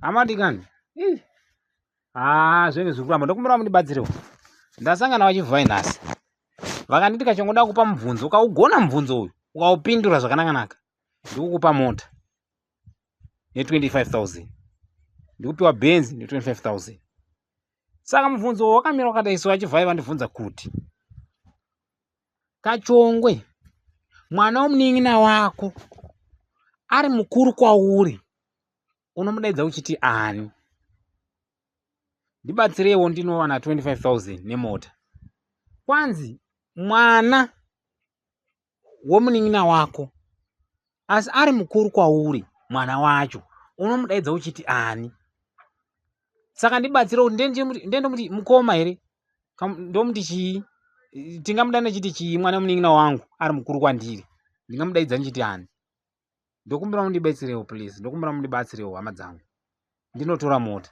Amadikani. Haa zvinenge zviri kuramba ndokumbira mundibatsirewo. Ndasangana vachivhai nhasi. Vakanditi kachangoda kupa mubvunzo ukaugona mubvunzo uyu ukaupindura zvakanaka-naka ndikukupa mota ne 25000 ndikupiwa benzi ne 25000 saka mubvunzo wakamira wakadai so vachivhai vandibvunza kuti Kachongwe mwana wemunin'ina wako ari mukuru kwauri unomudaidza uchiti ani ndibatsireiwo ndinowana 25000 nemota kwanzi mwana wemunin'ina wako asi ari mukuru kwauri mwana wacho unomudaidza uchiti ani saka ndibatsire kuti ndendomuti mukoma here ndomuti chii tingamuda nechiti chii mwana munin'ina wangu ari mukuru kwandiri ndingamudaidza ndichiti ani ndokumbira mundibetserewo please ndokumbira mundibatsirewo hama dzangu ndinotora mota.